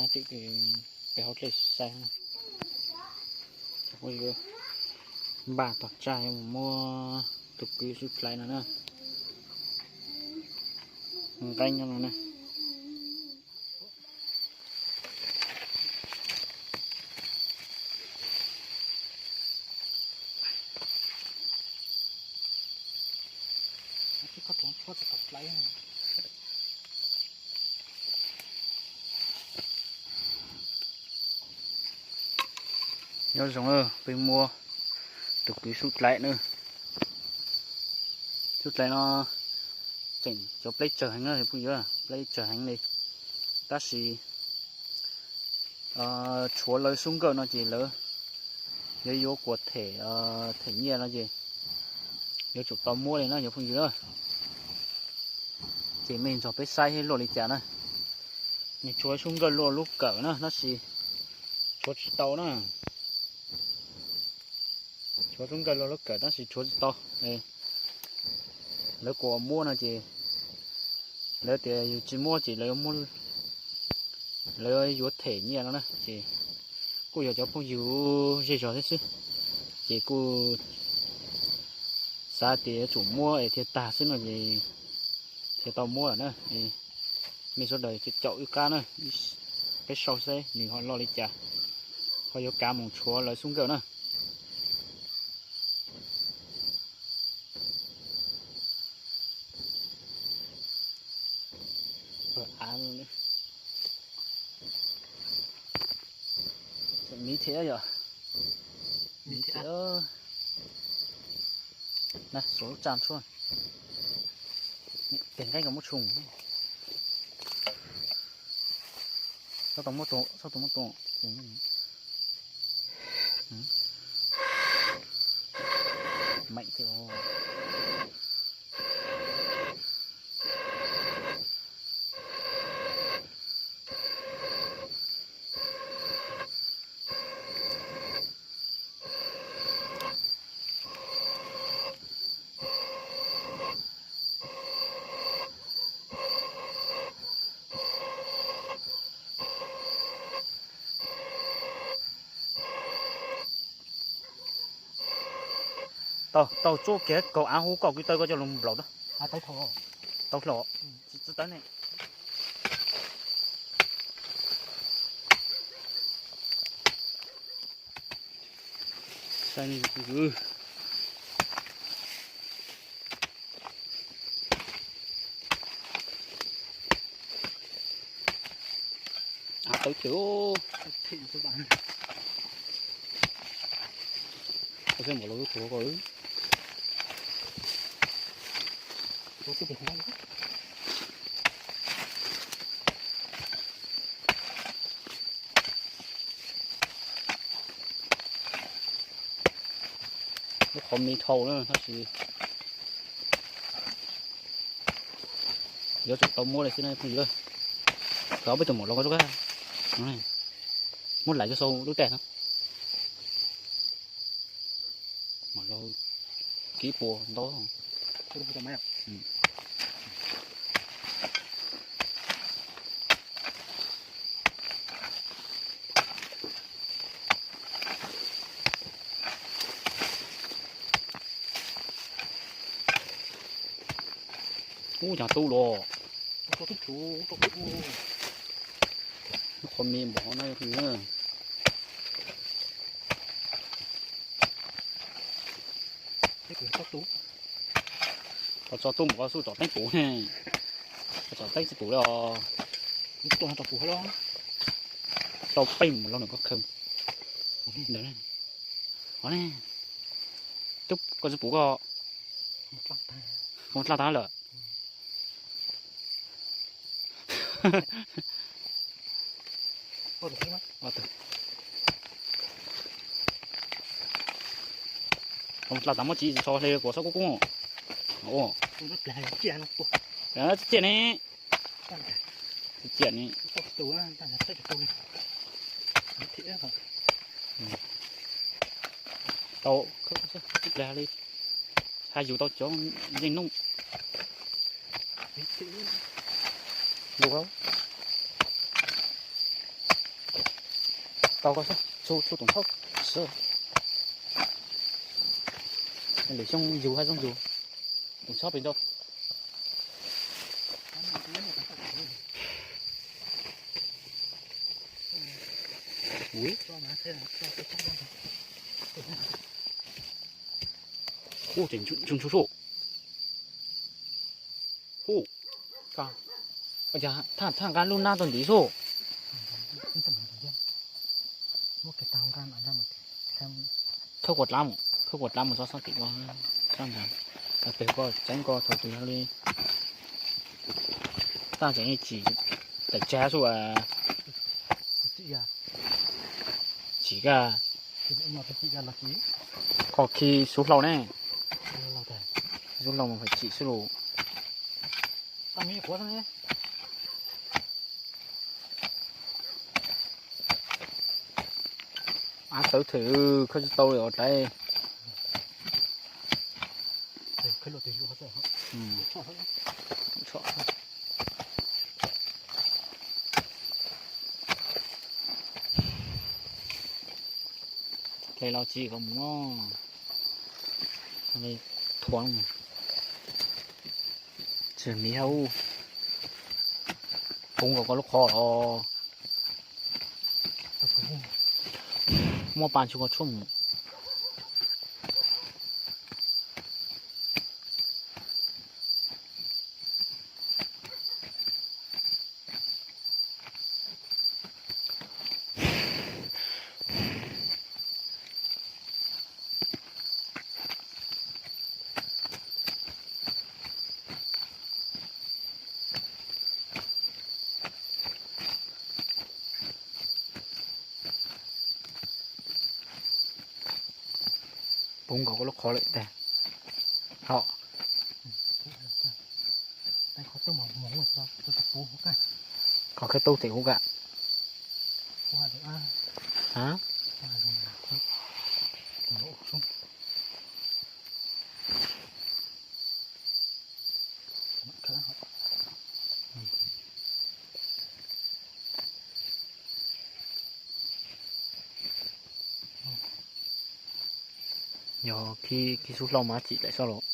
Peb hauv dlej saib, npaj tog tsaj yuav mus muab tus kwv sub dlaiv no na, nqeeb nyob no na. Nyob zoo, peb muab tus kwv sub dlaiv na. Sub dlaiv no tseem cov pleb tsawg heev na phooj ywg, pleb tsawg heev li. Tab sis tshuav lawv sub nkawj no ces lawv yuav yuav kuas them, them nyiaj no ces yuav tsum tau muab li na cov phooj ywg na. Ces mej nrog peb saib luaj li cas na. Nws tshuav sub nkawj luaj lub kawm na tab sis tshuav tsis tau na. Tshuav sub nkawj luaj lub kawm tab sis tshuav tsis tau. Lawv kuas muab no ces lawv tias yus tsis muab ces lawv yuav them nyiaj no na ces kuj yog cov phooj ywg zej zog thiab xwb. Ces kuj xav tias yuav tsum muab es thiaj tag xwb no ces thiaj tau muab lawm na. Mej sawv daws caum wb qab na, peb sau seb nws ho loj li cas, ho yuav kav mus tshuav lawv sub nkawj na. Miv thiab yom, miv thiab. Na, xuas lub tsaj tshuaj, tes nqeeb kom muab tshum. Txhob tau muab tua, txhob tau muab tua. Meem thiab. Tau, tau tsuab kiag kaus av hub koj kwv taw koj coj los nplaum tau. Tau hlo. Tsis tawv ne. Av tawv tiag. Koj saib npaum lo lub tuag ko. Lub qhov me dhau na tab sis yuav tsum tau muab li xwb na phooj ywg. Khaws ob peb tus maum los koj rub qab. Muab laim rau saum lub tais no. Maum los kib puas ntau. Ub, cas tu los. Lub qhov me npaum no na. Tau tso tu npaum ko xub tsom teeb puv ne. Tsom teeb tsis puv li os. Tau peb mus los nws ko khaws ntawd. Ov ne, tub koj tsis puv koj, koj dlaj tag lawm. Dlaj tas muab tsis tso hle kuv xob kub kub. Txiaj ne, txiaj ne. Tau, li ha yus tau cov yeej noj. Lus, Tau koj xwb, txhu txhu tus txhob siv. Lwm xyoo yug haj zoo yug tus txhob pem rau. Ub, tseem tsum tsum tsum. Ub, thaj nqa lub nab tau ntiv xwb. Khawb kua dlav mus, khawb kua dlav mus txog sab tim ko, sab ntawd. Pem koj tseeb koj thaum tus yog li taj tseem tsim tawm tsag xwb. Tsim ka, koj khi xub hlau ne, xub hlau mus pem tsim xwb lus. Ab tawv them, khawb tsis tau li os dlaiv. Hle los tsis kom mus, thuav tsis miv hauv. Poob nkaus koj lub qhov los. Muab pa ntsug koj tshuaj mus. Poob nkaus koj lub qhov lawm tag. Ho, qhov khawb tub them huv kam. Yog khi xub hlau mas tsim lawm soj los.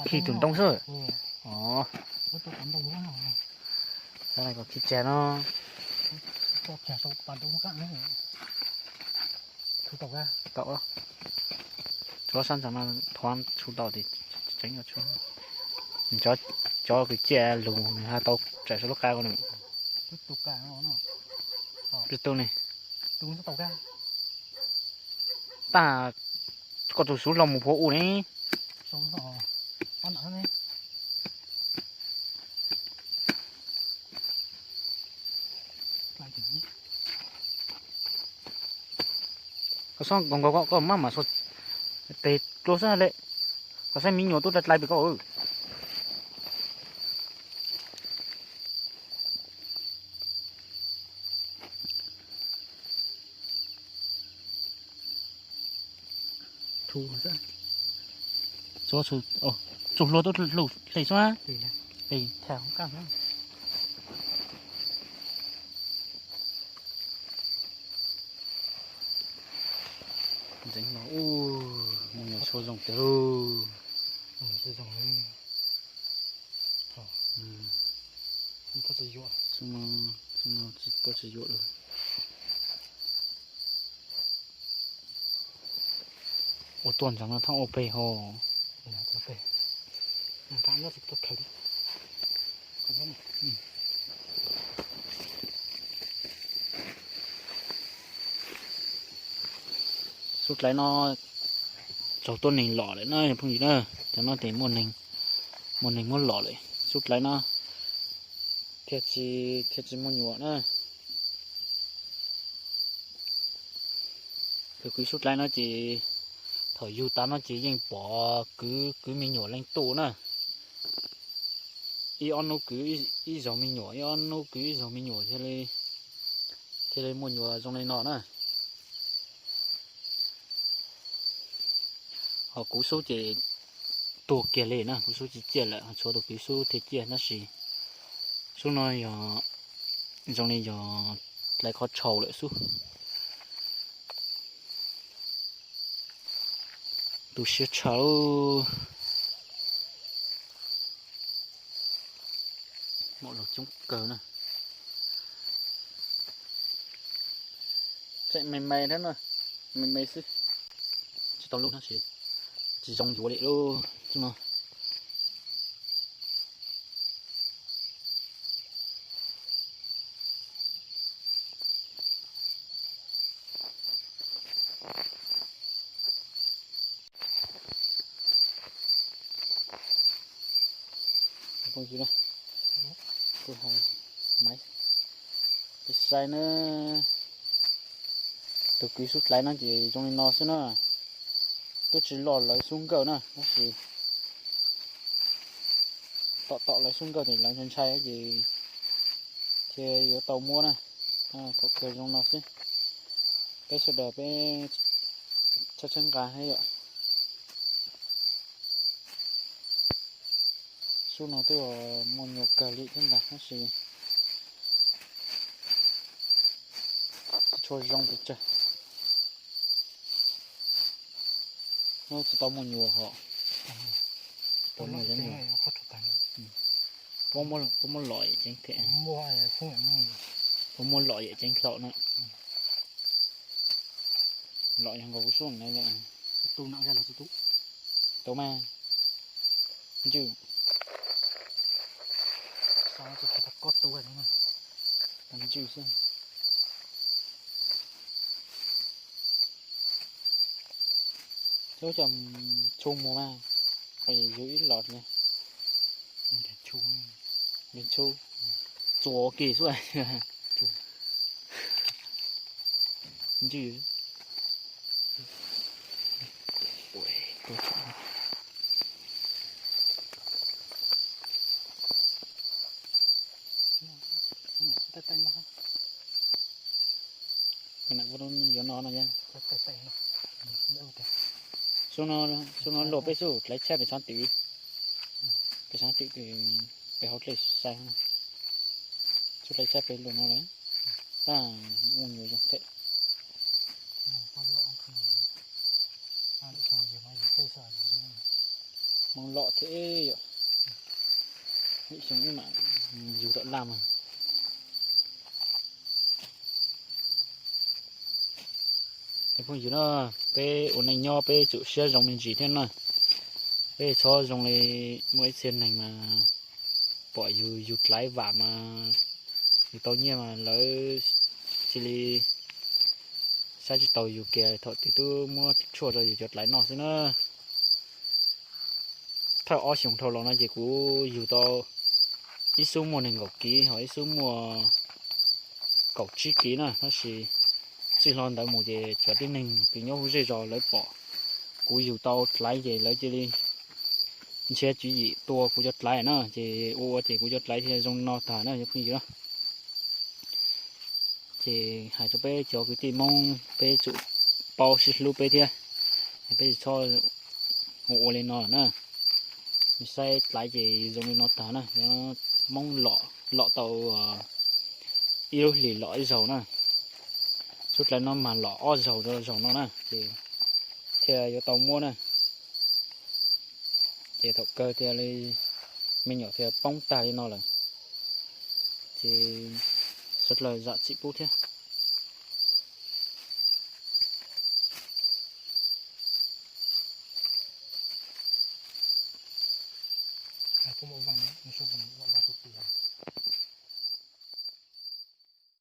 Khi tus ntoo xwb. Os, sab no kom khi tsag no. Tau, tsuav sab ntawm no thuav txhu tau tias tseeb. Cov kwv ciaj lus nws ho tau tsaws saum lub qab ko nws. Peb tug ne. Tag, koj tus xub hlau mus puag u ne. Koj xob nkaus nkaus koj maj mam xuas tes dlua xwb le. Koj saib me nyuam tuaj dai dai pem koj. Txhua, txhua hlua tuaj hlus hle xwb. Ntxeev no, muaj nyuam txhua zoo tiag lauj. Tuaj tsis yuam lawm. Ua tuaj ntxeev no thooj ua peg ho. Xub dlaiv no tsaug tuaj neeg lom lawm na phooj ywg na. Cov no tes muaj neeg muab lom lawm xub dlaiv no. Thiaj tsis, thiaj tsis muaj nyuam na. Tus kwv xub dlaiv no ces thaum yug tas no ces yeej pom kwv, kwv me nyuam leej twg na. Ib ob hnub kwv ib zaug me nyuam, ib ob hnub kwv ib zaug me nyuam thiaj li, thiaj li muaj nyuam zoo li no na. Ho kuv xub ces tuag kiag li na, kuv xub tsis ciaj lawm, ho tshuav tus kwv xub thiaj ciaj tab sis xub no yog Zoo li yog dlaiv qhov tshau lawm xwb. Tu siab tshaj lauj. Muaj los coob kawg na. Tseem me me thiab na, me me xwb, tsis tau lub hnab tsis, tsis zoo yuav li lub no. Peb saib na, tus kwv xub dlaiv no ces zoo li no xwb na, twb tsis loj lawv xub nkawj na, tab sis tom tom lawv xub nkawj ces lawv ntshai ntshai ces thiaj yuav tau muab na. Thaum kawg zoo no xwb, peb sawv daws peb txhob tshaib nqa thiab yom. Xub no twb muaj nyuam kawg li thiab ntag tab sis tsis tshua zoo pes tsawg. Nub tsis tau muaj nyuam hos. Puab muab lom ceev thiab, puab muab lom yam ceev hlau na. Lom yog nkaus kuv xub na. Tau mas, ntswj, ntswj xwb. Cov cov tshua muag mas, yus ib los li, tshua, txuas ua ke xwb. Ntswj. Yuav no no, xub no luaj peb xub dlaiv tshaj pem xab twm, pem xab twm, pem hauv dlej sai, xub dlaiv tshaj pem luaj no lawm, tab ua nyuam zoo thiab. Hmoob lom thiab yom, ib xyoo ib mam yug tom laj mas. Cov phooj ywg na, peb ua neej nyob peb tsum siab zoo me ntsis thiab na. Peb txhob zoo li muaj ib txhia neeg mas pom yus yug dlaiv vam mas yus tau nyiaj mas lawv cia li saib tsis taus yus kiag, thaum twg twb muab tshuaj rau yus cov dlaiv noj xwb na. Thawj ob xyoos dhau los no ces kuv yug tau ib xub muaj nees nkaum kiv, ho ib xub muaj kaum tsib kiv na, tab sis txij hlo ntawd mus ces cov tib neeg kws nyob hauv zej zos lawv pom kuv yug tau dlaiv ces lawv cia li nrhiav tswv yim tua kuv cov dlaiv na, ces ua ua ces kuv cov dlaiv thiaj zoo no tag na cov phooj ywg na. Ces hais rau peb cov kwv tij Hmoob peb tsum paub sib hlub peb thiab, peb tsis txhob ua ua li no na. Saib dlaiv ces zoo li no tag na, Hmoob lom tau ib lub hlis lom ib zaug na. Xub dlaiv no mas lom ob zaug rau zaum no na, ces thiaj yuav tau muab na. Ces thaum kawg thiaj li me nyuam thiaj poob tag li no lawm, ces sawv dlawg zam txim pub thiab.